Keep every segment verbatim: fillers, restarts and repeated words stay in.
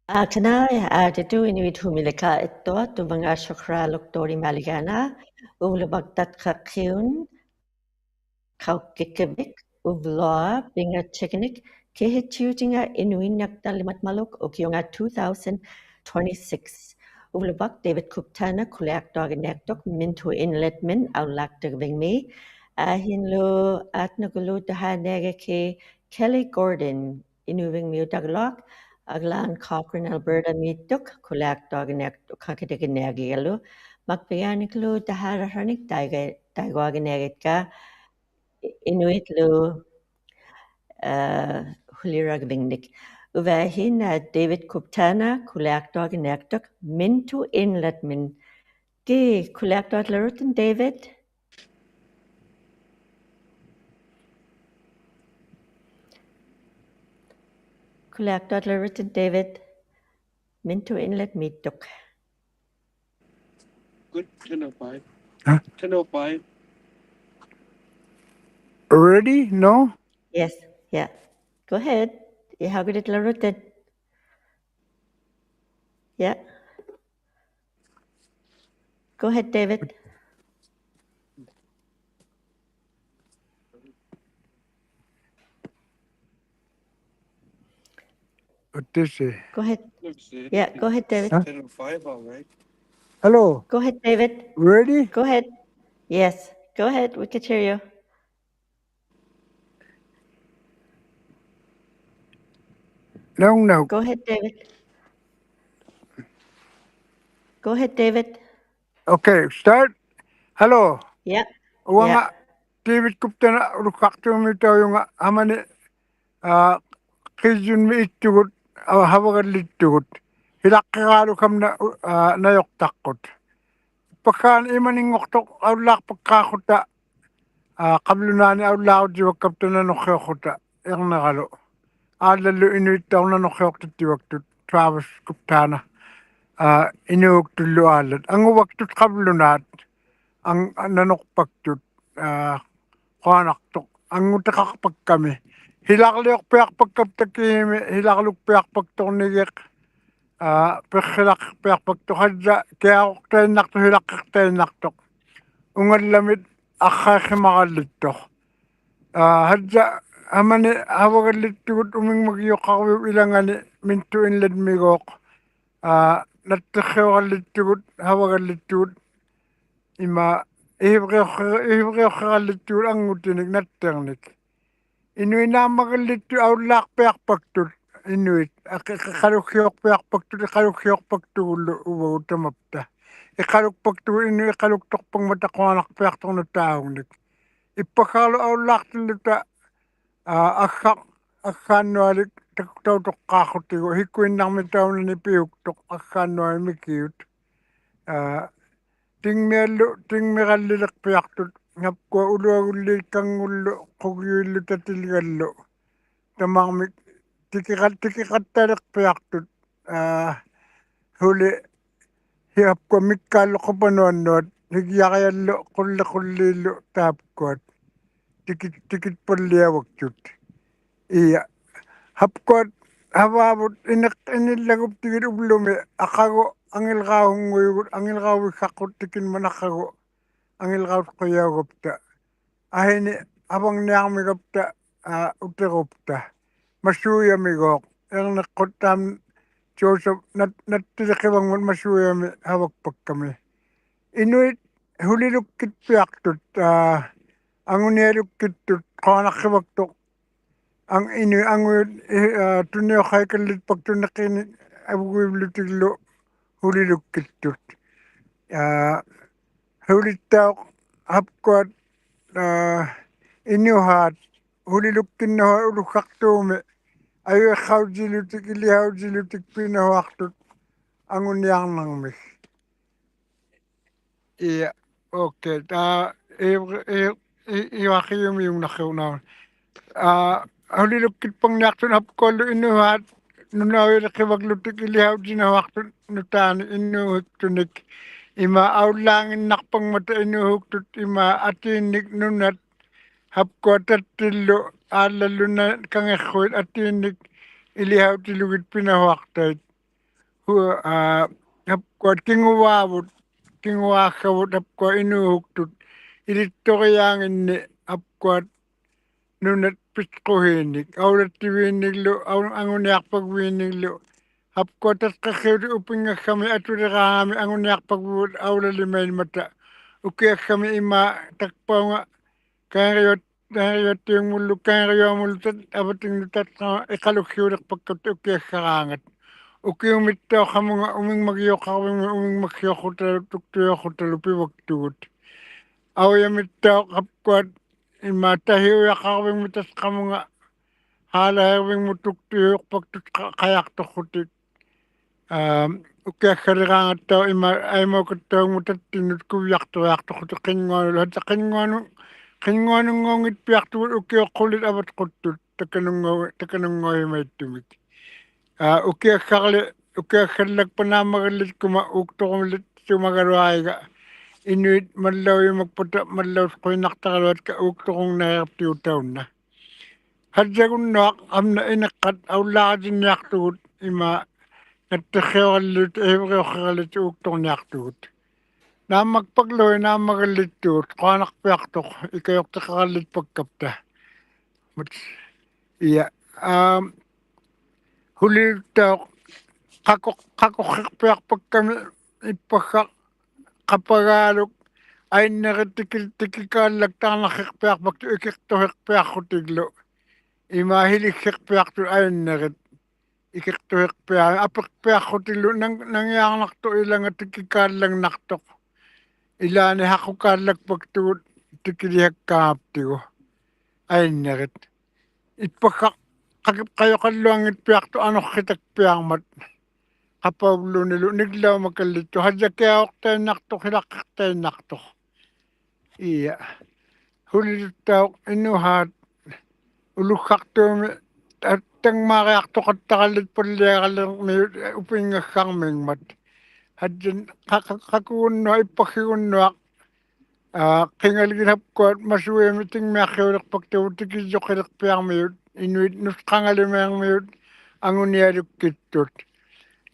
Akana, a, tetu Inuit Humilika Ettoa, Tuvanga Shokra Loktori Maligana, Ulubak Tatkakhiun, Kaukekebik, Uvloa, Binga Chiknik, Kehe Chiutinga Inuit Nakta Limat Maluk, Okionga two thousand twenty-six. Ulubak David Kuptana, Kuleak Dog Nektok, Mintu Inlet Min, Aulak Degving Mi, Ahinlu, Atnagulu Taha Negeke, Kelly Gordon, Inuving Miu Daglok, Aglan Cochrane, Alberta Mituk, Kuleak Dog Nektok, Kakidegin Negigalu, Makpianiklu, Tahara Ranik, Taiga, Taigua Genegitka, Inuit lu, eh, Hulira Gvingnik. Uvahin, eh, David Kuptana, Kuleak Dog Nektok, Mintu Inlet Min. Ki, Kuleak Dog Larutan, David. Kuleak Dog Larutan, David. Mintu Inlet Mituk. Good, ten oh five. Huh? Ten oh five. Ready? No? Yes, yeah. Go ahead. Iha David Larutan. Yeah. Go ahead, David. What is it? Go ahead. Yeah, go ahead, David. Huh? Ten oh five, all right. Hello. Go ahead, David. Ready? Go ahead. Yes, go ahead. We can hear you. No, no. Go ahead, David. Go ahead, David. Okay, start. Hello. Yeah. Uanga, yeah. David Kuptana, Ulukaktu Mitu, uanga, hamani, ah, kijun mi ittugut, ah, hawagalli ittugut. Hilak kagalu kamna, ah, nayok takkut. Pakan iman ingoktok, aulak pakkakuta, ah, kablunani aulak uji wakaptana nokheokuta, yang nagalu. Alallu Inuit tau na nokheok titi waktut, Travis Kuptana. Ah, Inuuk tullu alat. Angu waktut kablunat, ang, nanok paktut, ah, koanaktok. Angu takak pakkami. Hilak liok peak pakkap takimi, hilak luk peak paktok nigek. Ah, pek hilak peak paktok hadja, keak tainnaktok, hilak tainnaktok. Ungal lamit, akhai khimagallitok. Ah, hadja, hamani, hawagalli ittugut, uming magiokawi ilangani, Mintu Inlet Mi gok. Ah, nattekhewagalli ittugut, hawagalli ittugut. Ima, ihibgeoke, ihibgeokegalli ittugut, angutinik, natternik. Inuit na magalli ittugut, aulak peak paktut, Inuit. Ak-, ak-, ikalukhiok peak paktut, ikalukhiok paktut gulu, uba utamapta. Ikaluk paktut, Inuit, ikaluk tokpang mata koanak peak tok na taungnik. Ipakalu aulak tilluta, ah, akha, akha nualik, tak-, tau tokkakutigu, hikuin nang mitau nani piuk tok, akha nualik mikiut. Ah, tingmiallu, tingmigalli lek peaktut, hapkua uluagulli, kangullu, kugiullu, tatilgallu. Tamang mik, tikikat, tikikatta lek peaktut. Ah, huli, hapkua mikkallu kupanuannuat, higiakiallu, kulli, kullillu, tahapkuat. Tikit, tikit pallia waktut. Iya. Hapkuat, hababut, inik, inil lagup tikit ublumi, akago, angil gau hungguigut, angil gau wikakut tikin man akago, angil gau kuya gupta. Ahini, abang niang mi gupta, ah, ute gupta. Masuya mi gok, yang nekot tam, Joseph, nat, nat tidak kebang masuya mi, habak pakkami. Inuit, huli lukkit peaktut, ah, angunia lukkittut, koanak kebaktok. Ang Inuit, angu, eh, ah, tunio khai kellit paktut nakin, abu gui blutiglu, huli lukkittut. Ah, huli tauk, hapkuat, ah, Inuhat, huli lukkin no, ulu kaktume. Ayu khau jilutik, ili hau jilutik, pina waktut. Angunia nang mik. Iya, oke. Ah, i, i, i, iwa kium iung na kium na. Ah, huli lukkit pangniaktun hapkolu Inuhat, nuna wiri kibak lutik ili hau jina waktun nutani Inuhik tunik. Ima aulangin nakpang mata Inuhuk tut ima atinik nunat hapkua tatillu ala luna kangekhuit atinik ili hau tilugit pina waktait. hu-, ah, hapkuat kinguavut, kinguahkavut hapkuat inuhuktut. Ilittoriang inni hapkuat nunat pitkuhinik, aulativiniklu, au-, anguniakpakviniklu. Hapkuat tatkakhiuti upingakhami, aturirangami anguniakpakvut aulalimainmata. Ukiakhami ima takpaunga, kainriot, kainriot tiung mullu, kainriot mullu tat, abating nu tat, ka, ikaluk hiurik pakkat ukiakharangat. Ukiumittau hamunga, uming magiokarving, uming magiohutalu, tuktuiohutalu pivaktugut. Auyamittau hapkuat, ima tahiuyakarving mi taskamunga, halaherving mu tuktuiuk paktut ka-, kayaktok hutik. Ah, ukiakharirang attau ima aimaukattau mu tattinut kuviaktuiaktok hutik kinguanu, hadja kinguanu, kinguanu ngongit piaktugut ukiok kulit abat kuttut, takanungo, takanungo himaittumit. Ah, ukiakharli, ukiakharlak pana magallit kuma ukturung lit sumagaruaiga. Inuit mallau imak pata mallau kuinaktarluatka ukturung naerap tiutauna. Hadja gunnuak amna inakkat aulajin niaktugut ima ngattikheo gallit, ehibrio gallit ukturung niaktugut. Namakpakluhi namagallit tugut, kuanakpiaktok, ikayoktik gallit pakkapta. Mat, iya, am, huliltauk, kakok, kakok hikpiak pakkami, ippahak, kapagaluk, ainnerit tiki, tiki kallak tanah hikpiak paktu, ikiktuhikpiak hutiklu. Ima hilik hikpiak tu ainnerit. Ikiktuhikpiak, apikpiak hutiklu nang, nangiang naktuk ilanga tiki kallang naktuk. Ilani haku kallak paktu tiki dihak kaptigu. Ainnerit. Ippahak kakip kayokalluangit piaktu anok hitak piangmat. Hapaulunilu niklau makallitu. Hadja keaoktain naktuk, hilakaktain naktuk. Iya. Huliltauk inuhat. Uluhak tumi, tang mariak tokat takallit paliakallit mi upingakhang mingmat. Hadjin kak-, kak-, kakugunnuak, ippahak gunnuak. Ah, kingalgin hapkuat, masuemi tingmiak hiurik paktu, tiki jokirik piang miut. Inuit nus kangali meng miut. Anguniarik kittut.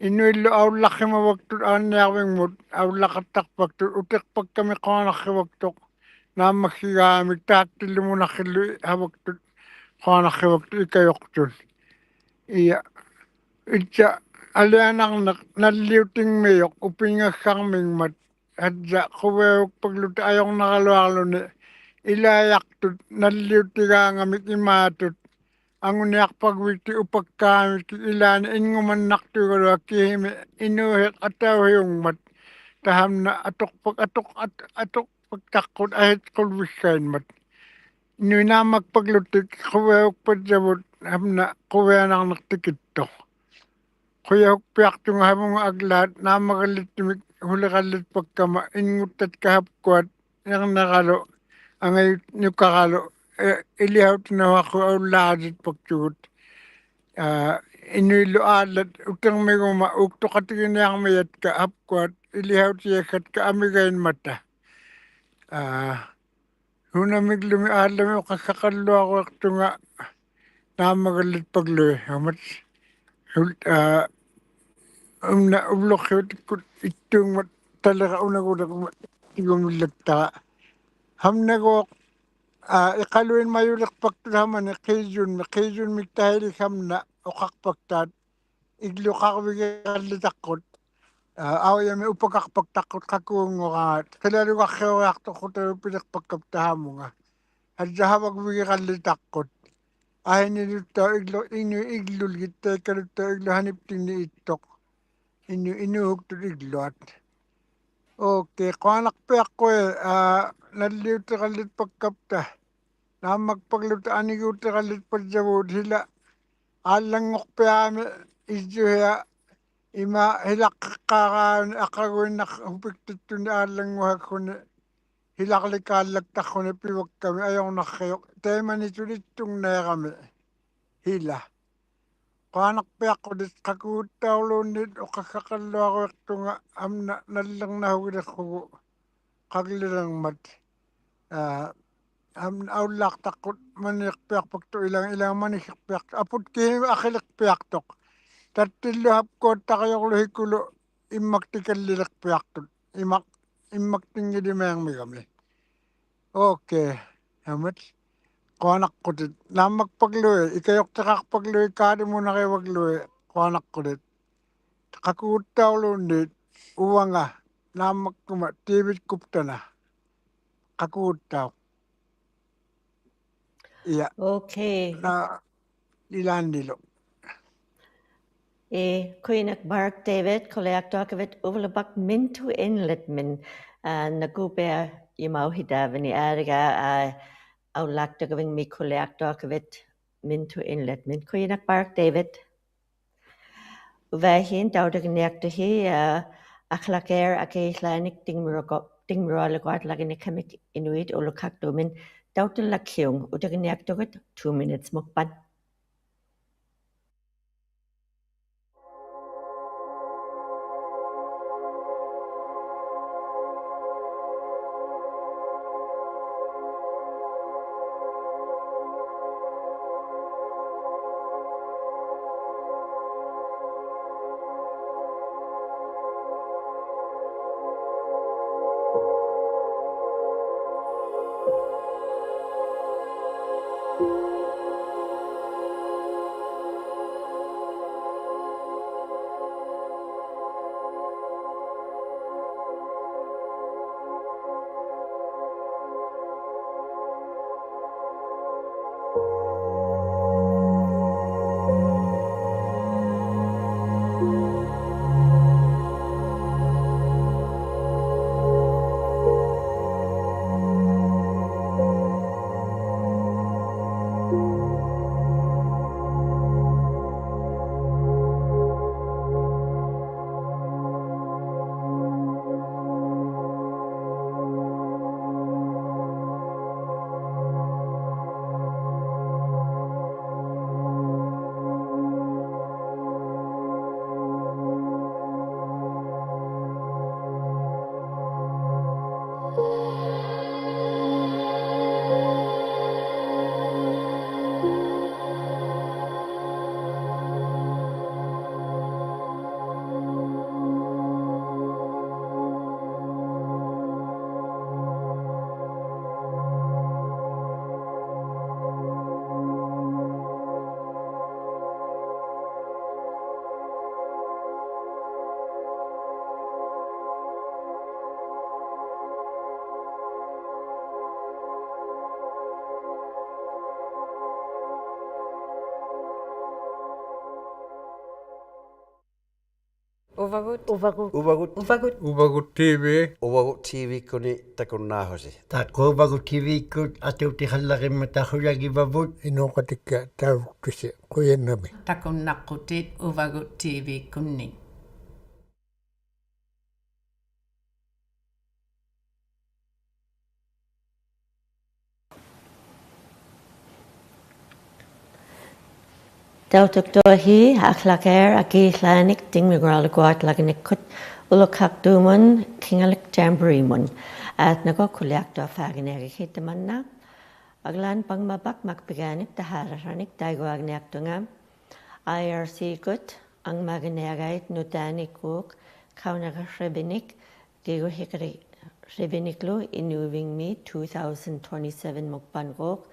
Inuillu aulak hima waktut anniak wingmut, aulak atak waktut, utik pakkami kuanak hi waktuk. Namak higa mik taktillu munak hillu ha waktut, kuanak hi waktut ikayoktut. Iya. Itsa alianang nak nalliu tingmiyok, upingakhang mingmat. Hadja kubeuk pakluta ayong nakaluarluni. Ila yaktut, nalliu tiganga mik imatut. Anguniak pakbiti upakka mik ilani innguman naktu galua kihimi inuhik atau hiungmat. Tahamna atuk pak, atuk, at-, atuk pak takkut ahit kulbihkainmat. Inui namak paklutik kubeuk pakjabut hamna kubeanang nak tikittok. Kuyahuk piak tunga hamunga aglat, namagallit timik huligallit pakkama, inngut tatka hapkuat, nirniralu, angai nyukaralu, eh, ilihau tinawaku aulajit paktugut. Ah, inuillu alat, utir miguma, uktu katiginiang miyatka hapkuat, ilihau tiakatka amigain mata. Ah, huna miglumi alami ukasakalluak waktunga namagallit paglui. Amat hul-, ah, umna ublok hiutikkut ittung mat talera unagudak mat igumilatta. Hamna gok, ah, ikaluin mayulik paktu hamani kijun, kijun miktahilik hamna ukak paktat. Iglu kakbigigalli takkut. Ah, auyami upakak pak takkut kakungurat. Kilalugak heorak takkut alu pilik pakkap tahamunga. Hadja habak bigigalli takkut. Ahin iluttau iglu, inu iglu gitta, ikaluttau iglu hanipting ni ittok. Inu, inuhuktut igluat. Oke, kuanak piak kue, ah, nalliu tigallit pakkapta. Namak pakluta aniguti gallit pakjabut hila. Allang ngok piami ijuhia ima hilak kakaran akaguin nak hupik tittuni allang ngohak huni. Hilak likallak takhuni piwak kami ayong nak heyok. Taimani tulit tung nairami. Hila. Kuanak piak kudit kakuttaulunit ukasakalluak waktunga amna nallang nahugidik hugu. Kaglirang mat. Ah, am, aulak takkut manik piak paktu ilang, ilang manik piak. Aput kihim akilik piaktok. Tattillu hapkot takioklu hikulu immak tikellilak piaktut. Imak, immak tinggi di meang migami. Oke, hamet. Koanak kutit. Nammak paklui, ika yok cakak paklui, kadi munake paklui, koanak kutit. Kakuta ulundit, uanga, nammak kuma, tibit kuptana. Kakuta. Iya. Oke. Na, ilan dilo. Eh, kuinak barak David, koleak toa kebet ublebak mintu inlet min. Ah, nakupe imau hita bani arga, ah, au lak toa kebeng mi koleak toa kebet mintu inlet min. Kuinak barak David. Uvahin tau degniak tuhi, ah, akhlak er aki islanik ting meroko, ting meroko lekoat lagi ni kemik Inuit uluk hak tumin tau tulak hiung, u degniak tugut two minutes mukpan. Uvagut. Uvagut. Uvagut. Uvagut. Uvagut TV. Uvagut TV kuni takunnahuse. Taku Uvagut TV kut atu ti hallagimma tahuyagi Uvagut. Ino katika taruktuse kuyen nami. Takunnakkutit Uvagut TV kunni. Tautuk tohi, akhlak er aki islanik ting migralik kuat lagi nikut uluk hak tumun kingalik jamboree mun. At nako kuliak toa fagin egi hitamanna. Aglan pangmabak mak piganip tahara ranik taiguagniak tunga. IRC kut ang magniagait nutani kuk kaunaka hribinik kigu hikri hribinik lu Inuving Mi two thousand twenty-seven mukpan kuk.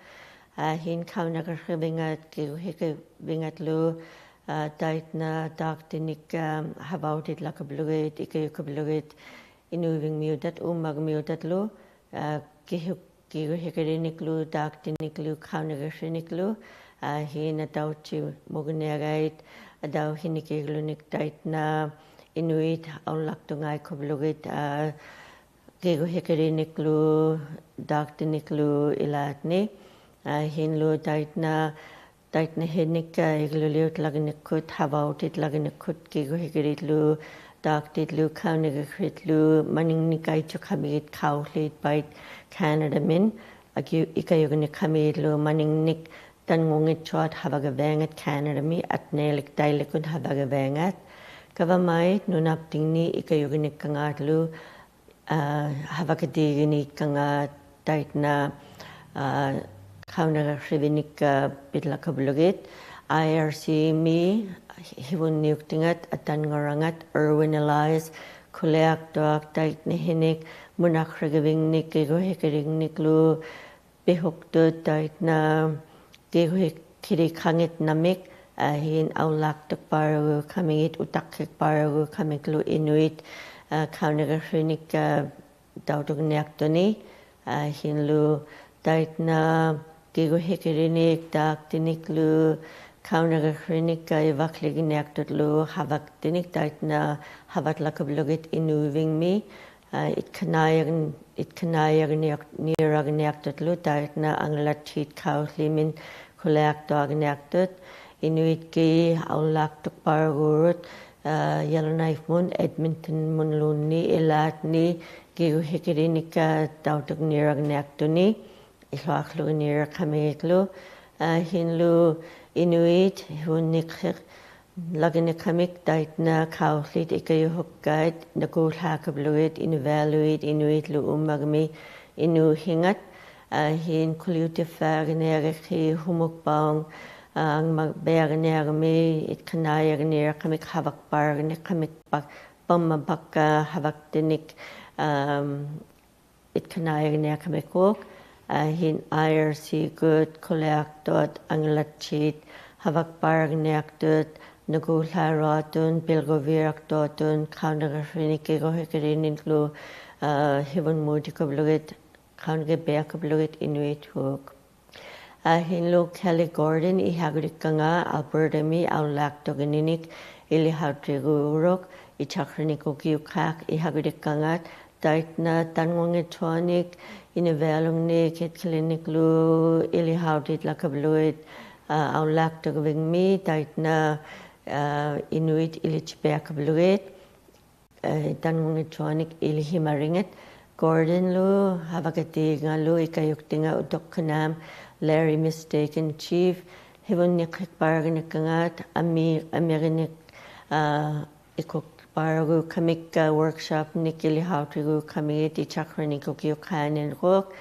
Ah, hin kaunaka hribingat kigu hikri bingat lu, ah, taitna daktinik, ah, habautit laka blugit, ika yuka blugit, Inuving miudat, umag miudat lu, ah, kihu kigu hikirinik lu, daktinik lu, kaunaka hrinik lu, ah, hina tauci mugniagait, adau hinik iglunik taitna Inuit aun laktu ngai kublugit, ah, kigu hikirinik lu, daktinik lu ilatni, ah, hin lu taitna Taitna hinik, ah, igluliut lagi nikut, habautit lagi nikut, kigu hikirit lu, daktit lu, kaunaka hrit lu, maningnik aicu kamiit kauhlit bait Canada min, aki ika yugnik kamiit lu, maningnik tan ngungit cuat habaga bengat Canada mi, atnelik tailikun habaga bengat. Kava mait, nunap tingni ika yugnik kangat lu, ah, habaga digini kangat taitna, ah, kaunaka hribinik, ah, bit laka blugit. I R C mi, hibun niuktingat, atan ngorangat, Erwin Elias, kuleak tuak taitna hinik, munak regewing nik, gego hekiring nik lu, behuk tu taitna, gego hekiri kangit namik, ahin aulak tuk paragu kamigit, utak hek paragu kamik lu Inuit, ah, kauna gahrinik, ah, dautuk niak tuni, ah, hinlu taitna gego hekirinik, tak tinik lu, kauna gahrinik, ah, ivak ligi niak tut lu, havak tinik taitna havat lakab lugit Inu wing mi, ah, itkanayak, itkanayak nirak, nirak niak tut lu, taitna anglat tit kau limin kuleak tuak niak tut, Inuit ki aulak tuk paragu rut, ah, Yellowknife mun, Edmonton mun luni, ilat ni, gego hekirinik, ah, dautuk nirak niak tuni, iluak lu nirak kamik lu, ah, hinlu Inuit, hibun nik hek, lagine kamik taitna kau lit ika yuhuk gait, naku lakab lugit, Inuvialuit, Inuit lu umagmi, Inu hingat, ah, hin kuliu tifa gane agak hi humuk paung, ah, ang mag bea gane agami, itkanayak nirak kamik, havak par gane kamik pak, pamma pakka, havak tinik, um, itkanayak niak kamik kuk, ah, hin I R C gut, kuleak tuat, anglat tit, havak par niak tut, naku la rotun, pilgo virak tuatun, kauna gahrinik, gego hekirinik lu, ah, hibun mudi kab lugit, kauna ge bea kab lugit Inuit huk. Ah, hinlu Kelly Gordon, iha gudik kanga, Alberta mi, aulak tuk ininik, ili hautrigu uruk, ichakrinik ukiu kak, iha gudik kangat, taitna tanwang e tuanik, Inuvialung nik, het klinik lu, ili hautrit lakab luit, ah, aulak tuk wing mi, taitna, ah, Inuit ili chipea kab luit, eh, tanwang e tuanik ili himaringet, Gordon lu, havak ati nga lu, ika yukti nga utuk kanam, Larry Mistaken Chief, hibun nik hek paragu nik kangat, ami, ami nik, ah, ikuk paragu kamik, ah, workshop nik ili hautrigu kamik, ichakrinik ukiu kanen kuk,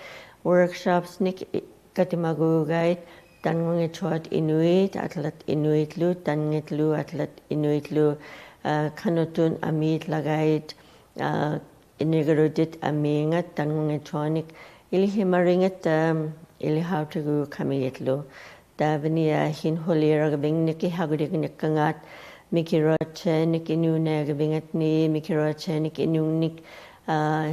workshops nik i-, katimagu gait, tanwang e tuat Inuit, atlat Inuit lu, tanget lu, atlat Inuit lu, ah, kanutun amit lagait, ah, inegrudit amingat, tanwang e tuanik, ili himaringet, um, ili hautrigu kamik lu. Davini ahin huli ragabing nik iha gudik nik kangat, miki roche nik Inu ne gabingat ni, miki roche nik Inu nik, ah,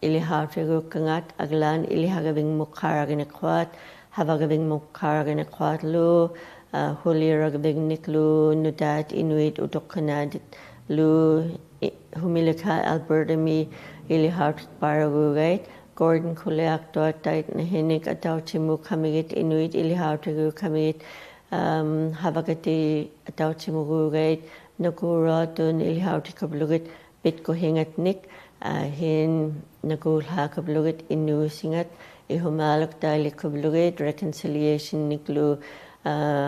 ili hautrigu kangat, aglan ili hagabing mukharagane kuat, havagabing mukharagane kuat lu, ah, huli ragabing nik lu, nutat Inuit utuk kanadit lu, i-, humilika Alberta mi ili hautrik paragu gait, Gordon kuleak tuat taitna hinik atau chimu kamik, Inuit ili hautrigu kamik, um, havak ati atau chimugu gait, naku rotun ili hautrik kab luit, pitku hingat nik, ah, hin naku la kab luit, Inu singat, ihumaluk taili kab luit, reconciliation nik lu, ah,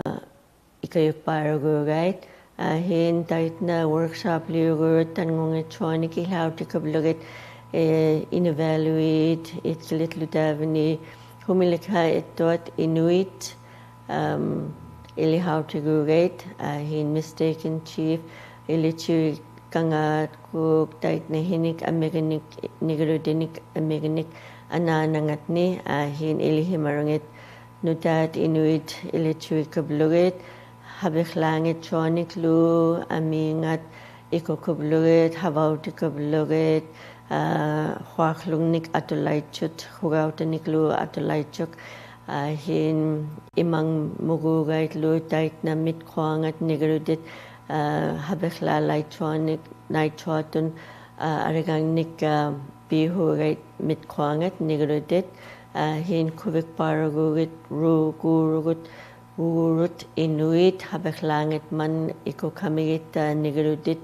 ika yuk paragu gait, ah, hin taitna workshop liugu, tanwang e tuanik ili hautrik kab luit, eh, Inuvialuit, itklit lu davini, humilika et tuat Inuit, um, ili hautrigu gait, ah, hin Mistaken Chief, ili chiwi kangat kuk taitna hinik amik nik, negrudinik amik nik ananangat ni, ah, hin ili himaringet nutat Inuit ili chiwi kab luit, habeklang e tuanik lu, amingat, iku kab luit, hawautrik kab luit, ah, huak lungnik atu laichut, hugautanik lu atu laichuk, ah, hin imang mugu gait lu taitna mit kuangat negrudit, ah, habekla laichuanik, naichuatun, ah, aregang nik, ah, bihu gait mit kuangat negrudit, ah, hin kubik paragu gait ru, gurugut, gurut Inuit, habeklang et man iku kamik, ah, negrudit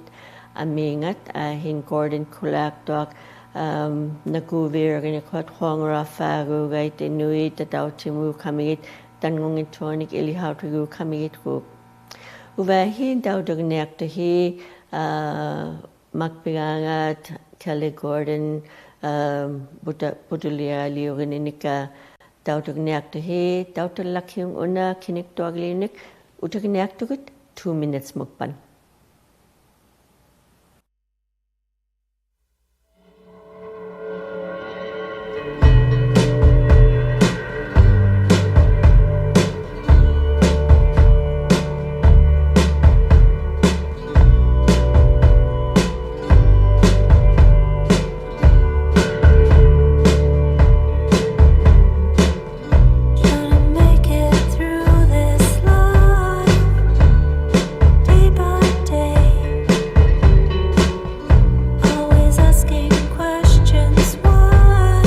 amingat, ah, hin Gordon kuleak tuak, um, naku viragane kuat huang rafagu gait Inuit, atau chimu kamik, tanwang e tuanik ili hautrigu kamik kuk. Uba hin dautuk niak tuhi, ah, mak pigangat Kelly Gordon, um, buta, butulia liu gini nika dautuk niak tuhi, dautuk lakiung una kinik tuak liu nik, Utak ini aktukut two minutes mukban. Trying to make it through this life, day by day. Always asking questions why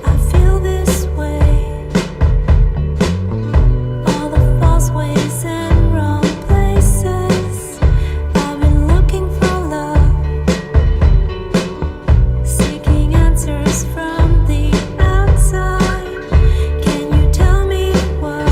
I feel this way. All the false ways and wrong places. I've been looking for love, seeking answers from the outside. Can you tell me why?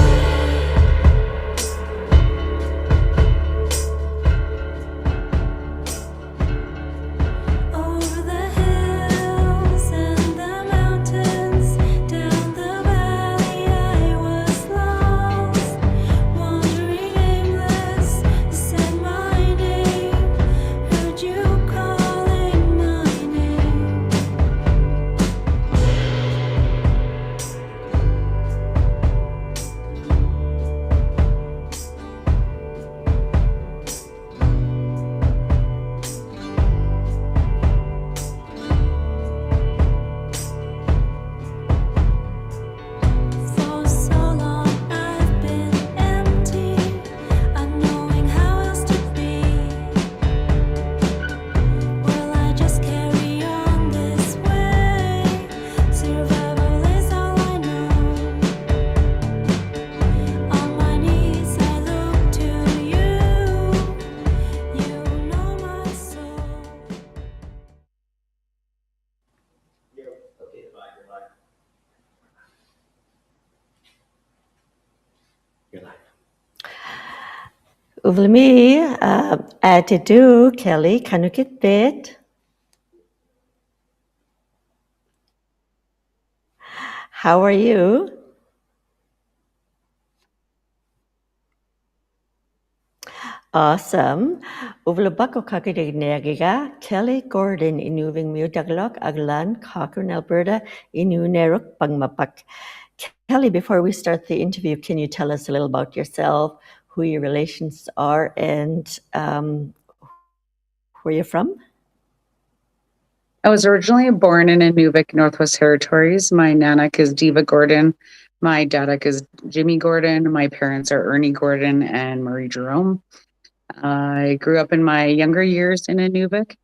Over the hills and the mountains, down the valley I was lost, wandering aimless, you said my name, heard you calling my name. For so long I've been empty, unknowing how else to be. Will I just carry on this way? Survival is all I know. On my knees I look to you. You know my soul. Uvlmi, uh, atidu, Kelly, kanu kit bit. How are you? Awesome. Uvlubak ko kaki deg neagiga, Kelly Gordon, inu uving miu Daglok, Aglan, Cochrane, Alberta, inu neruk pangmapak. Kelly, before we start the interview, can you tell us a little about yourself, who your relations are, and, um, where you're from? I was originally born in Inuvik, Northwest Territories. My nanak is Diva Gordon. My dadak is Jimmy Gordon. My parents are Ernie Gordon and Marie Jerome. I grew up in my younger years in Inuvik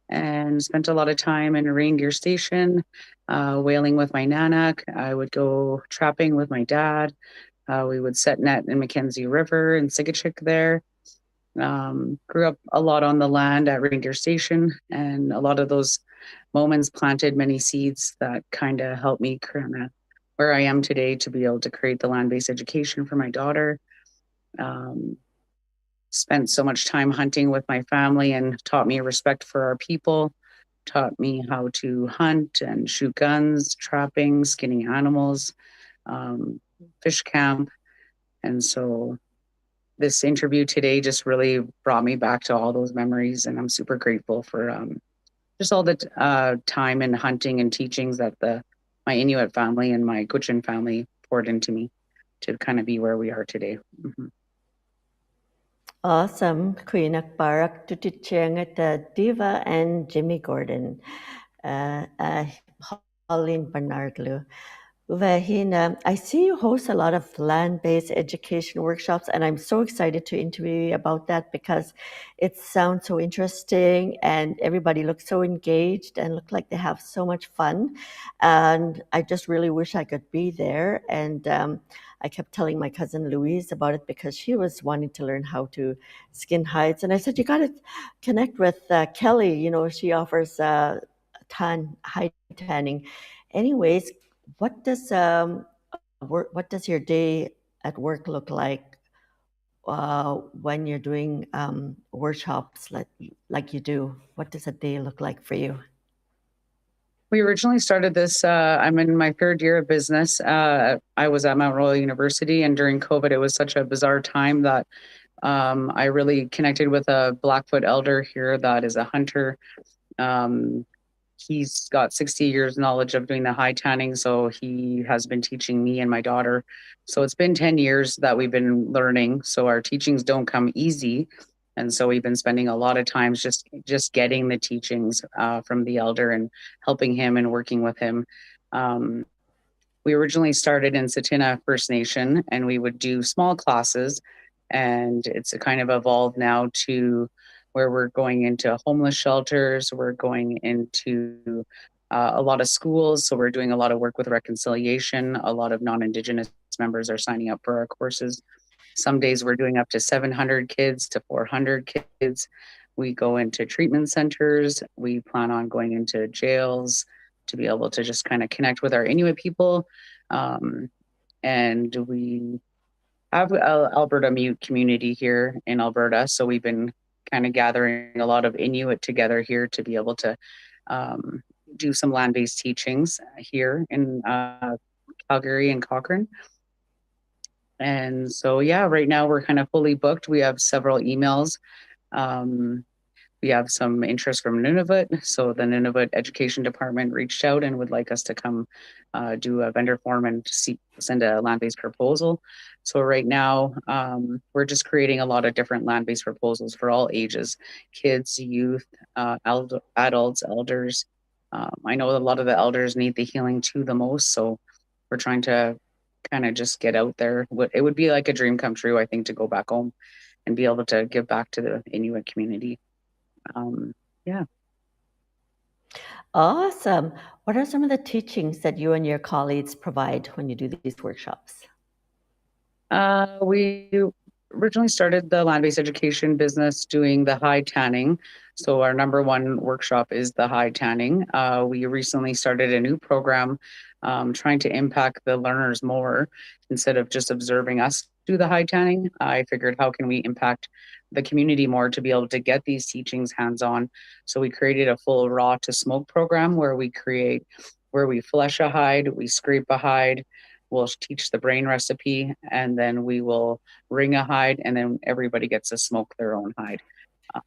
and spent a lot of time in Reindeer Station, uh, whaling with my nanak. I would go trapping with my dad. Uh, we would set net in Mackenzie River and Sigichik there. Um, grew up a lot on the land at Reindeer Station, and a lot of those moments planted many seeds that kinda helped me kinda where I am today to be able to create the land-based education for my daughter. Um, spent so much time hunting with my family and taught me a respect for our people, taught me how to hunt and shoot guns, trapping, skinning animals, um, fish camp. And so this interview today just really brought me back to all those memories, and I'm super grateful for, um, just all the t-, uh, time and hunting and teachings that the, my Inuit family and my Gwich'in family poured into me to kinda be where we are today. Mhm. Awesome. Khuinak parak tuti chengat, uh, Diva and Jimmy Gordon. Uh, uh, Pauline Bernard Lu. Wahina, I see you host a lot of land-based education workshops, and I'm so excited to interview you about that because it sounds so interesting, and everybody looks so engaged and look like they have so much fun. And I just really wish I could be there. And, um, I kept telling my cousin Louise about it because she was wanting to learn how to skin hides. And I said, "You gotta connect with, uh, Kelly. You know, she offers, uh, tan, hide tanning." Anyways, what does, um, wor-, what does your day at work look like, uh, when you're doing, um, workshops like, like you do? What does a day look like for you? We originally started this, uh, I'm in my third year of business. Uh, I was at Mount Royal University, and during COVID, it was such a bizarre time that, um, I really connected with a Blackfoot elder here that is a hunter. Um, he's got sixty years knowledge of doing the hide tanning, so he has been teaching me and my daughter. So it's been ten years that we've been learning, so our teachings don't come easy. And so we've been spending a lot of times just, just getting the teachings, uh, from the elder and helping him and working with him. Um, we originally started in Tsuut'ina First Nation, and we would do small classes, and it's kind of evolved now to where we're going into homeless shelters, we're going into, uh, a lot of schools, so we're doing a lot of work with reconciliation. A lot of non-Indigenous members are signing up for our courses. Some days we're doing up to seven hundred kids to four hundred kids. We go into treatment centers. We plan on going into jails to be able to just kinda connect with our Inuit people. Um, and we have a Alberta Mute community here in Alberta, so we've been kinda gathering a lot of Inuit together here to be able to, um, do some land-based teachings here in, uh, Calgary and Cochrane. And so, yeah, right now we're kinda fully booked. We have several emails. Um, we have some interest from Nunavut. So the Nunavut Education Department reached out and would like us to come, uh, do a vendor form and see, send a land-based proposal. So right now, um, we're just creating a lot of different land-based proposals for all ages, kids, youth, uh, eld-, adults, elders. Um, I know a lot of the elders need the healing too the most, so we're trying to kinda just get out there. What, it would be like a dream come true, I think, to go back home and be able to give back to the Inuit community. Um, yeah. Awesome. What are some of the teachings that you and your colleagues provide when you do these workshops? Uh, we originally started the land-based education business doing the hide tanning. So our number one workshop is the hide tanning. Uh, we recently started a new program, um, trying to impact the learners more. Instead of just observing us do the hide tanning, I figured, how can we impact the community more to be able to get these teachings hands-on? So we created a full raw to smoke program where we create where we flesh a hide, we scrape a hide, we'll teach the brain recipe, and then we will wring a hide, and then everybody gets to smoke their own hide. Um,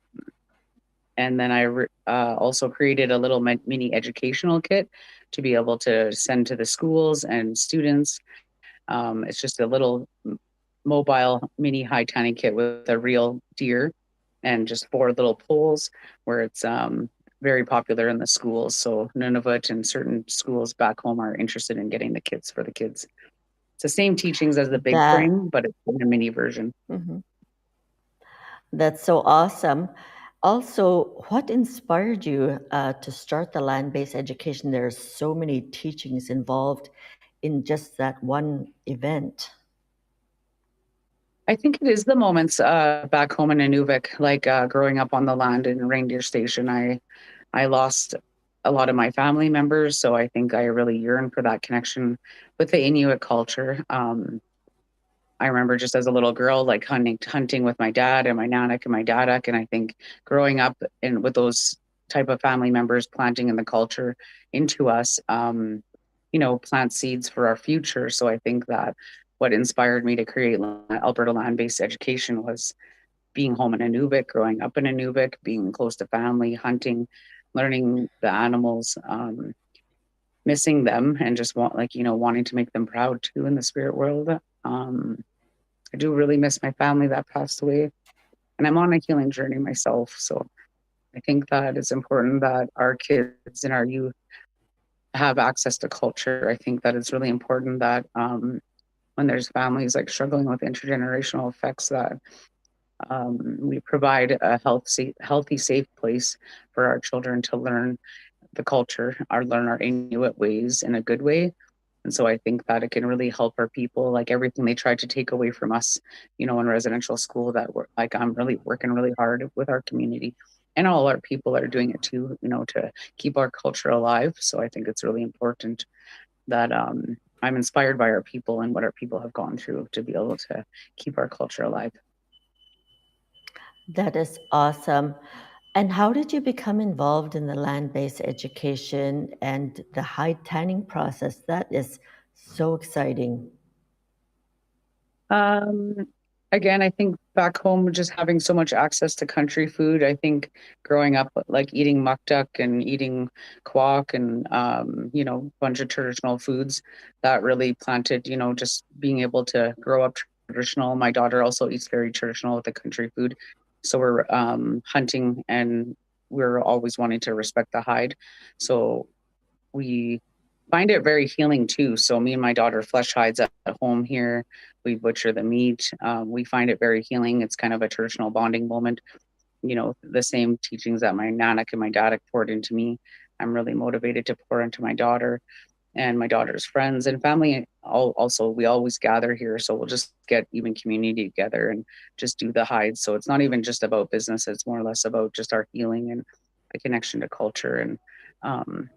and then I re-, uh, also created a little mi-, mini educational kit to be able to send to the schools and students. Um, it's just a little m-, mobile mini hide tanning kit with a real deer and just four little poles where it's, um, very popular in the schools. So Nunavut and certain schools back home are interested in getting the kits for the kids. It's the same teachings as the big frame, but it's in a mini version. Mm-hmm. That's so awesome. Also, what inspired you, uh, to start the land-based education? There are so many teachings involved in just that one event. I think it is the moments, uh, back home in Inuvik, like, uh, growing up on the land in Reindeer Station. I, I lost a lot of my family members, so I think I really yearn for that connection with the Inuit culture. Um, I remember just as a little girl, like, hunting, hunting with my dad and my nanak and my dadak, and I think growing up in, with those type of family members planting in the culture into us, um, you know, plant seeds for our future. So I think that what inspired me to create la-, Alberta land-based education was being home in Inuvik, growing up in Inuvik, being close to family, hunting, learning the animals, um, missing them, and just want, like, you know, wanting to make them proud too in the spirit world. Um, I do really miss my family that passed away, and I'm on a healing journey myself. So I think that it's important that our kids and our youth have access to culture. I think that it's really important that, um, when there's families, like, struggling with intergenerational effects, that, um, we provide a health sa-, healthy, safe place for our children to learn the culture, or learn our Inuit ways in a good way. And so I think that it can really help our people, like, everything they tried to take away from us, you know, in residential school, that we're, like, I'm really working really hard with our community, and all our people are doing it too, you know, to keep our culture alive. So I think it's really important that, um, I'm inspired by our people and what our people have gone through to be able to keep our culture alive. That is awesome. And how did you become involved in the land-based education and the hide tanning process? That is so exciting. Um, again, I think back home, just having so much access to country food, I think growing up, like, eating maktak and eating kwak and, um, you know, bunch of traditional foods, that really planted, you know, just being able to grow up traditional. My daughter also eats very traditional with the country food. So we're, um, hunting and we're always wanting to respect the hide. So we find it very healing too. So me and my daughter flesh hides at, at home here. We butcher the meat. Um, we find it very healing. It's kind of a traditional bonding moment. You know, the same teachings that my nanak and my dad poured into me, I'm really motivated to pour into my daughter and my daughter's friends and family. Al-, also, we always gather here, so we'll just get even community together and just do the hides. So it's not even just about business. It's more or less about just our healing and a connection to culture. And, um,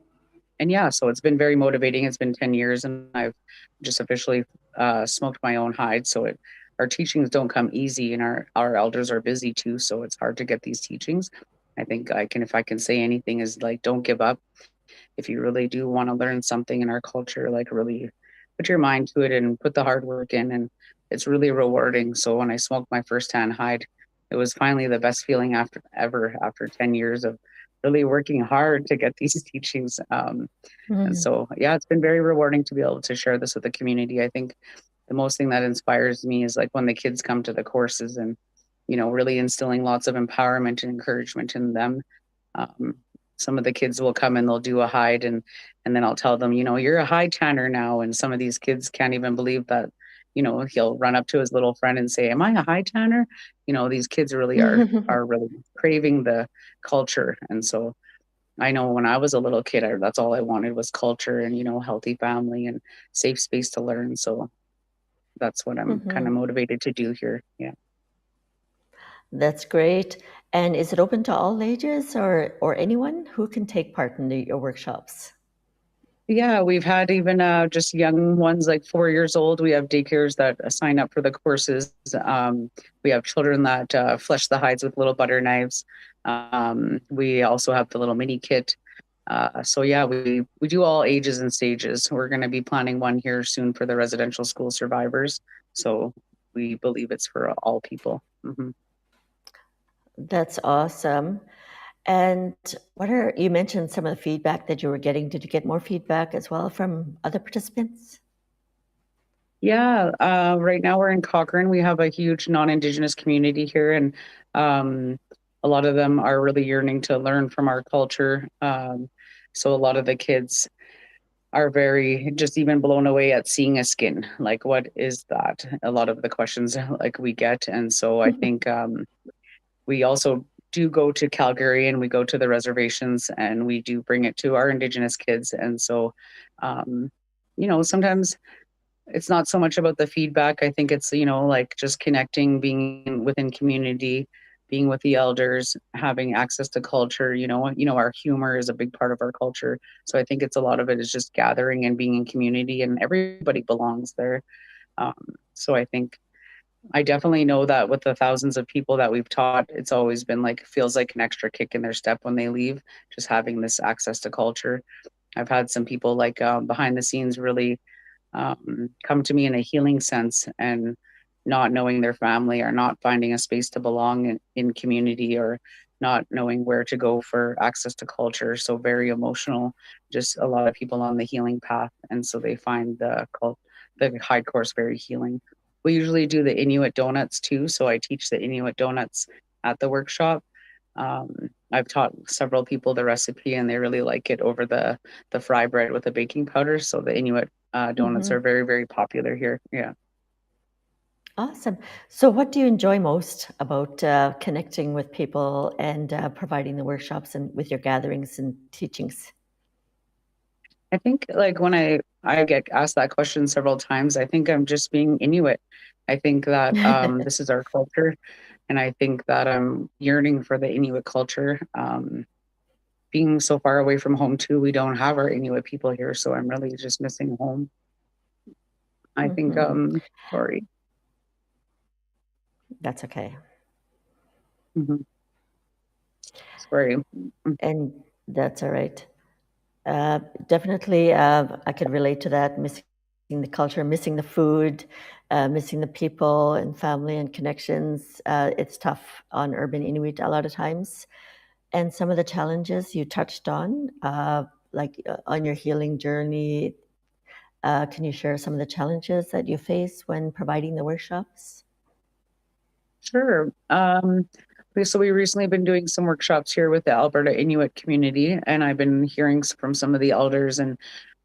and yeah, so it's been very motivating. It's been ten years, and I've just officially, uh, smoked my own hide. So it, our teachings don't come easy, and our, our elders are busy too. So it's hard to get these teachings. I think I can, if I can say anything, is, like, don't give up. If you really do wanna learn something in our culture, like, really put your mind to it and put the hard work in, and it's really rewarding. So when I smoked my first tan hide, it was finally the best feeling after, ever, after ten years of really working hard to get these teachings. Um, and so, yeah, it's been very rewarding to be able to share this with the community. I think the most thing that inspires me is, like, when the kids come to the courses and, you know, really instilling lots of empowerment and encouragement in them. Um, some of the kids will come and they'll do a hide, and, and then I'll tell them, you know, "You're a hide tanner now." And some of these kids can't even believe that, you know, he'll run up to his little friend and say, "Am I a hide tanner?" You know, these kids really are, are really craving the culture. And so I know when I was a little kid, I, that's all I wanted was culture and, you know, healthy family and safe space to learn. So that's what I'm kinda motivated to do here. Yeah. That's great. And is it open to all ages or, or anyone who can take part in the, your workshops? Yeah, we've had even, uh, just young ones, like, four years old. We have daycares that, uh, sign up for the courses. Um, we have children that, uh, flesh the hides with little butter knives. Um, we also have the little mini kit. Uh, so yeah, we, we do all ages and stages. We're gonna be planning one here soon for the residential school survivors. So we believe it's for all people. Mm-hmm. That's awesome. And what are, you mentioned some of the feedback that you were getting. Did you get more feedback as well from other participants? Yeah, uh, right now we're in Cochrane. We have a huge non-Indigenous community here, and, um, a lot of them are really yearning to learn from our culture. Um, so a lot of the kids are very, just even blown away at seeing a skin. Like, "What is that?" A lot of the questions, like, we get. And so I think, um, we also do go to Calgary and we go to the reservations and we do bring it to our Indigenous kids. And so, um, you know, sometimes it's not so much about the feedback. I think it's, you know, like, just connecting, being within community, being with the elders, having access to culture, you know, you know, our humor is a big part of our culture. So I think it's, a lot of it is just gathering and being in community, and everybody belongs there. Um, so I think I definitely know that with the thousands of people that we've taught, it's always been, like, feels like an extra kick in their step when they leave, just having this access to culture. I've had some people, like, um, behind the scenes really, um, come to me in a healing sense, and not knowing their family or not finding a space to belong in, in community, or not knowing where to go for access to culture. So very emotional, just a lot of people on the healing path. And so they find the cult-, the hide course very healing. We usually do the Inuit donuts too, so I teach the Inuit donuts at the workshop. Um, I've taught several people the recipe, and they really like it over the, the fry bread with the baking powder. So the Inuit, uh, donuts are very, very popular here. Yeah. Awesome. So what do you enjoy most about, uh, connecting with people and, uh, providing the workshops and with your gatherings and teachings? I think, like, when I, I get asked that question several times, I think I'm just being Inuit. I think that, um, this is our culture, and I think that I'm yearning for the Inuit culture. Um, being so far away from home too, we don't have our Inuit people here, so I'm really just missing home. I think, um, sorry. That's okay. Mm-hmm. Sorry. And that's all right. Uh, definitely, uh, I can relate to that, missing the culture, missing the food, uh, missing the people and family and connections. Uh, it's tough on urban Inuit a lot of times. And some of the challenges you touched on, uh, like, uh, on your healing journey, uh, can you share some of the challenges that you face when providing the workshops? Sure. Um, we, so we recently been doing some workshops here with the Alberta Inuit community, and I've been hearing s-, from some of the elders, and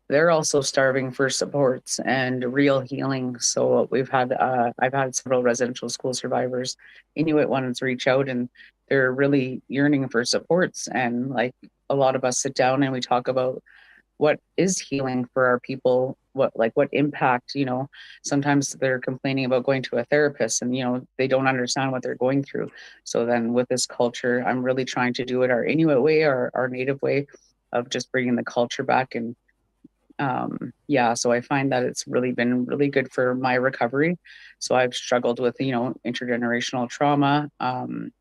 they're also starving for supports and real healing. So we've had, uh, I've had several residential school survivors, Inuit ones, reach out, and they're really yearning for supports. And, like, a lot of us sit down and we talk about what is healing for our people, what, like, what impact, you know, sometimes they're complaining about going to a therapist and, you know, they don't understand what they're going through. So then with this culture, I'm really trying to do it our Inuit way, our, our native way of just bringing the culture back. And, um, yeah, so I find that it's really been really good for my recovery. So I've struggled with, you know, intergenerational trauma, um,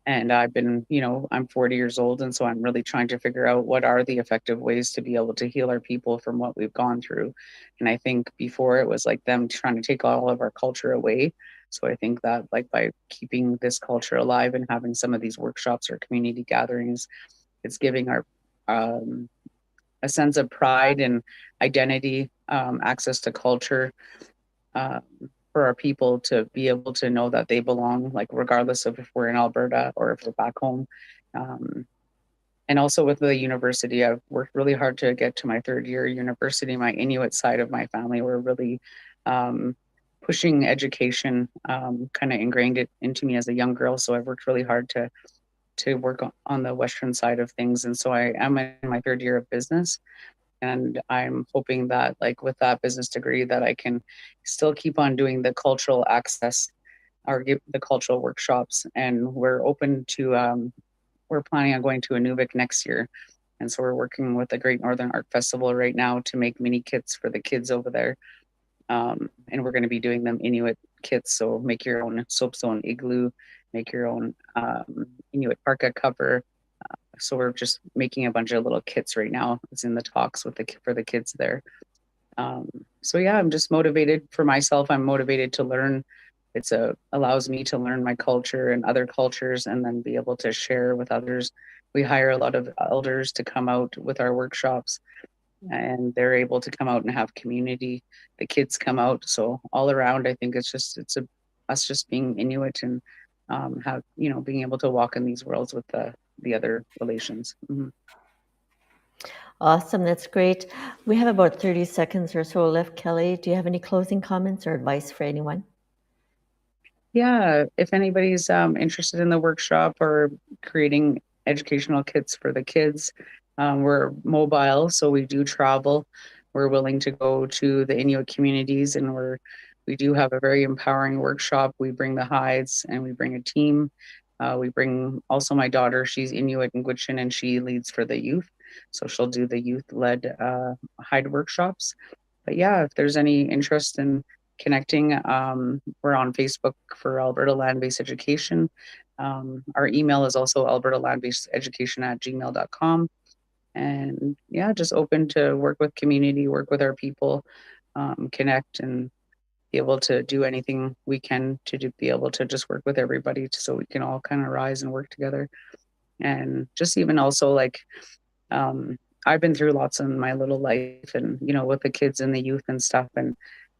and I've been, you know, I'm forty years old, and so I'm really trying to figure out what are the effective ways to be able to heal our people from what we've gone through. And I think before it was, like, them trying to take all of our culture away. So I think that, like, by keeping this culture alive and having some of these workshops or community gatherings, it's giving our, um, a sense of pride and identity, um, access to culture, um, for our people to be able to know that they belong, like, regardless of if we're in Alberta or if we're back home. Um, and also with the university, I've worked really hard to get to my third year university. My Inuit side of my family were really, um, pushing education, um, kinda ingrained it into me as a young girl. So I've worked really hard to, to work on, on the Western side of things. And so I am in my third year of business. And I'm hoping that, like, with that business degree, that I can still keep on doing the cultural access or give the cultural workshops. And we're open to, um, we're planning on going to Inuvik next year. And so we're working with the Great Northern Art Festival right now to make mini kits for the kids over there. Um, and we're gonna be doing them Inuit kits, so make your own soap zone igloo, make your own, um, Inuit parka cover. Uh, so we're just making a bunch of little kits right now. It's in the talks with the ki-, for the kids there. Um, so yeah, I'm just motivated for myself. I'm motivated to learn. It's a, allows me to learn my culture and other cultures and then be able to share with others. We hire a lot of elders to come out with our workshops, and they're able to come out and have community. The kids come out. So all around, I think it's just, it's a, us just being Inuit and, um, have, you know, being able to walk in these worlds with the, the other relations. Mm-hmm. Awesome, that's great. We have about thirty seconds or so left, Kelly. Do you have any closing comments or advice for anyone? Yeah, if anybody's, um, interested in the workshop or creating educational kits for the kids, um, we're mobile, so we do travel. We're willing to go to the Inuit communities, and we're, we do have a very empowering workshop. We bring the hides, and we bring a team. Uh, we bring also my daughter, she's Inuit and Gwich'in, and she leads for the youth. So she'll do the youth-led, uh, hide workshops. But yeah, if there's any interest in connecting, um, we're on Facebook for Alberta Land-Based Education. Um, our email is also alberta land based education at gmail dot com. And yeah, just open to work with community, work with our people, um, connect, and be able to do anything we can to do, be able to just work with everybody so we can all kinda rise and work together. And just even also, like, um, I've been through lots in my little life and, you know, with the kids and the youth and stuff. And,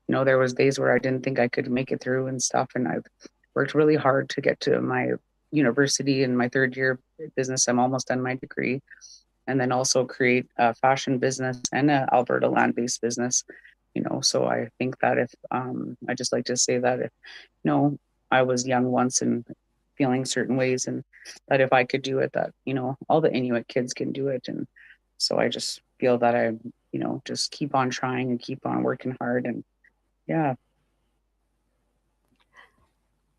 you know, there was days where I didn't think I could make it through and stuff. And I've worked really hard to get to my university in my third year business. I'm almost done my degree. And then also create a fashion business and a Alberta land-based business, you know. So I think that if, um, I just like to say that if, you know, I was young once and feeling certain ways, and that if I could do it, that, you know, all the Inuit kids can do it. And so I just feel that I, you know, just keep on trying and keep on working hard. And yeah.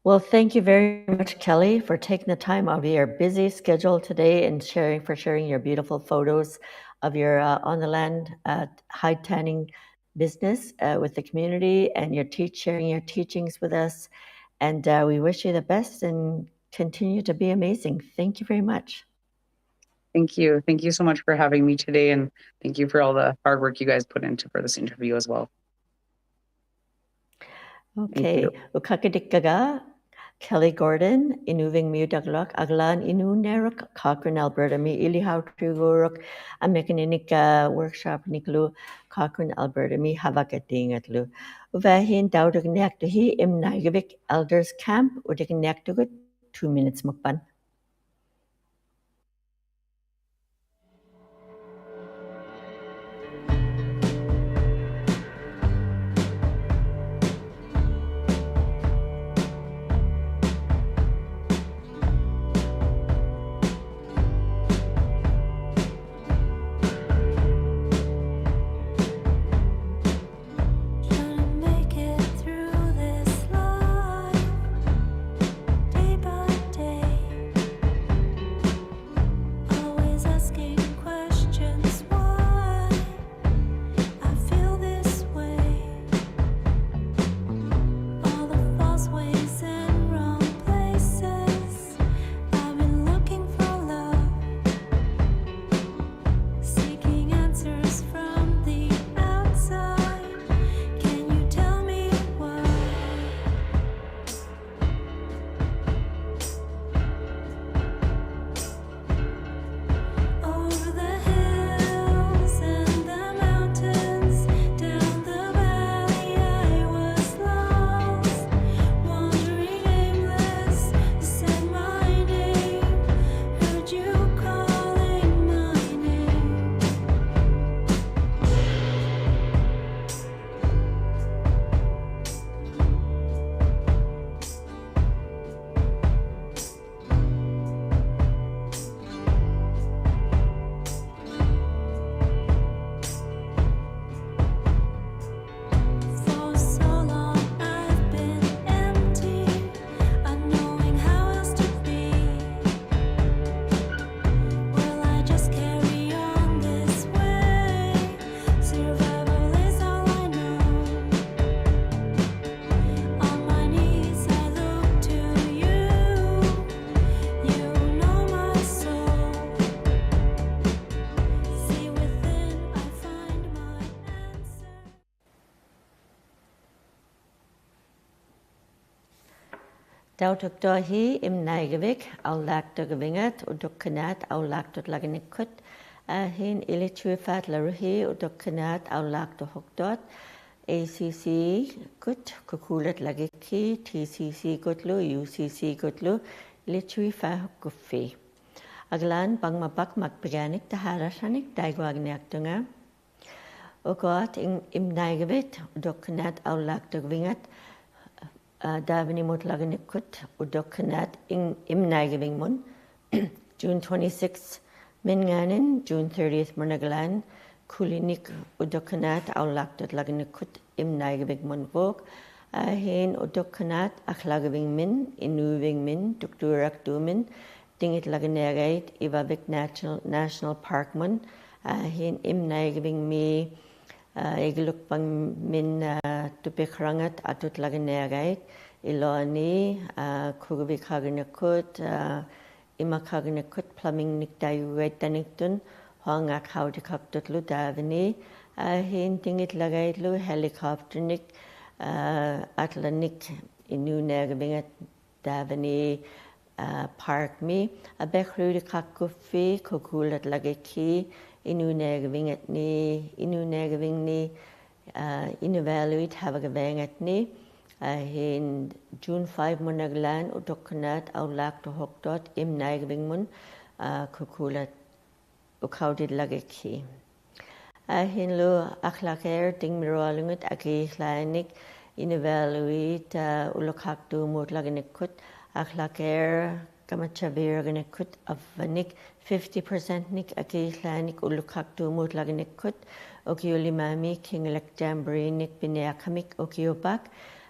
Well, thank you very much, Kelly, for taking the time out of your busy schedule today and sharing, for sharing your beautiful photos of your, uh, on the land, uh, hide tanning business, uh, with the community, and your teach-, sharing your teachings with us. And, uh, we wish you the best and continue to be amazing. Thank you very much. Thank you. Thank you so much for having me today, and thank you for all the hard work you guys put into for this interview as well. Thank you. Okay. Ukaka dikkaga, Kelly Gordon, Inuving Miu Dagluak, aglan Inuk Nerak, Cochrane, Alberta mi, ili hau triguruk, amekaninik, ah, workshop niklu Cochrane, Alberta mi, hava katingat lu. Uvahin dau dek nektu hi, Imnaigavik Elders Camp, u dek nektu gut two minutes mukban. Trying to make it through this life, day by day. Always asking questions why I feel this way. All the false ways and wrong places. I've been looking for love. Seeking answers from the outside. Can you tell me why? Over the hills and the mountains, down the valley I was lost, wandering aimless. You said my name, heard you calling my name. For so long I've been empty, unknowing how else to be. Will I just carry on this way? Survival is all I know. On my knees I look to you. You know my soul. See within I find my answer. Dau dek nektu hi Imnaigavik aulaktu gavingat, u dok khnat aulaktu lagnikkut. Ahin ili tui fat laru hi u dok khnat aulaktu hokdot. A C C gut, kukulat lagik hi, T C C gut lu, U C C gut lu, ili tui fat hok kufi. Aglan bang mabak mak piganik tahara sanik daigo agni aktunga. Ukot Im-, Imnaigavik, u dok khnat aulaktu gavingat, ah, davani mut lagnikkut, u dok khnat Im-, Imnaigavik mun. June twenty-sixth, min nganin, June thirtieth, mun aglan, kulinik u dok khnat aulaktu lagnikkut Imnaigavik mun vok. Ahin u dok khnat akhlagavik min, Inuvik min, dukturaktu min, dingit lagniagait, Ivavik National, National Park mun, ahin Imnaigavik mi, ah, egluk bang min, ah, tupik rangat atut lagniagait, iloni, ah, kugubik hagnikkut, ah, imak hagnikkut, plumbing nik daigo gait taniktun, huang ak hau dikak tut lu davani, ahin dingit lagait lu helicopter nik, ah, atlanik Inuvik gavingat davani, ah, park mi, abek rui dikak kufi, kukulat lagik hi, Inuvik gavingat ni, Inuvik gavingat ni, ah, Inuvialuit hava gavingat ni, ahin June five mun aglan, u dok khnat aulaktu hokdot, Imnaigavik mun, ah, kukulat ukhaudit lagik hi. Ahin lu akhlak er ding miru alungut aki hlainik Inuvialuit, ah, uluk haktu mut lagnikkut, akhlak er kamacha bira gnikkut avanik fifty percent nik aki hlainik uluk haktu mut lagnikkut, ukiu lima mi kinglak jamboree nik bine akhamik ukiu bak,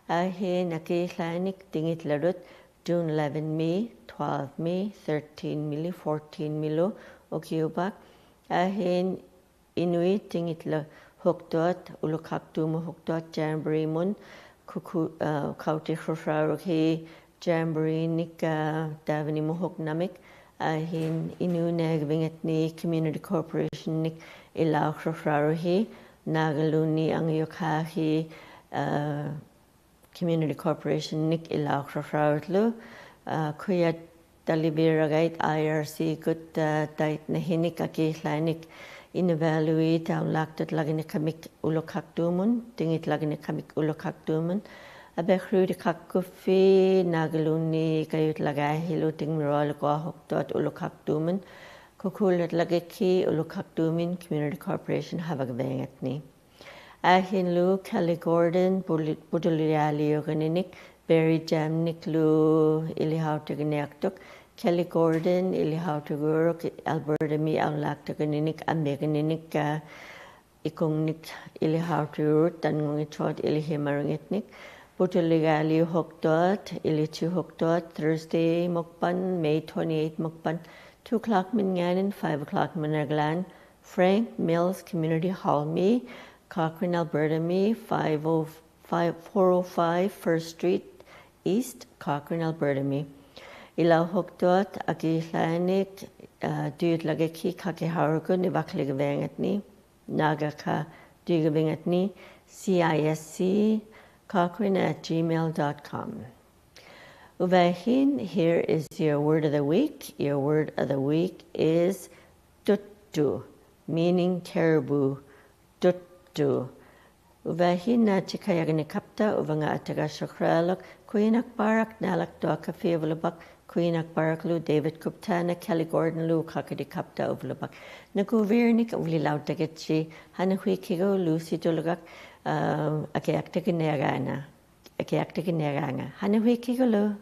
ahin aki hlainik dingit larut, June eleven mi, twelve mi, thirteen mi lu, fourteen mi lu, ukiu bak. Ahin Inuit dingit la hokdot, uluk haktu mut hokdot, jamboree mun, kuku, ah, khauti khusrau ruki, Jamboree nik, ah, dawani muhuk namik, ah, hin inu neg winget ni Community Corporation nik ilau hrahraruhi, Nagaluni ang yukhahi, ah, Community Corporation nik ilau hrahraru tlu, ah, khuya dalibi ragait I R C kut, ah, tait nahinik aki hlainik inevaluate aun laktot lagani kamik uluk hak dumun, tingit lagani kamik uluk hak dumun. Abe khru di kak kufi Nagaluni kayut lagahi lu ting mirol kua hoktot uluk hak dumun. Kukulat lagaki uluk hak dumun Community Corporation hawak wenget ni. Ahin lu Kelly Gordon, Buli-, Buduli Aliu gani nik, Barry Jam nik lu ili hau tegi neaktuk, Kelly Gordon, ili hau teguruk, Alberta mi aun laktuk gani nik, ambe gani nik, ah, ikung nik ili hau teguruk, tan ngungi chot ili himarungit nik, Buduli Aliu hoktot, ili chu hoktot, Thursday mukpan, May twenty-eight mukpan, two o'clock min nganin, five o'clock min aglan, Frank Mills Community Hall mi, Cochrane, Alberta mi, five oh five, four oh five First Street East, Cochrane, Alberta mi. Ilau hoktot aki hlainik, ah, duit lagaki kaki haurku ni bakli gewenget ni, naga ka duit gewenget ni, C I S C Cochrane at gmail dot com. Uvahin, here is your word of the week. Your word of the week is tuttu, meaning caribou. Tuttu. Uvahin na chikayak ni kapta, uva nga ataga shukralok, Kuinak Barak, Nalak Doa Kafi Vulubak, Kuinak Barak lu David Kupta na Kelly Gordon lu kakadi kapta uvulubak. Naku virnik uvuli lau tegetchi, hana hui kigo lu si tulugak, ah, ake akte kine agana. Ake akte kine agana. Hana hui kigo lu.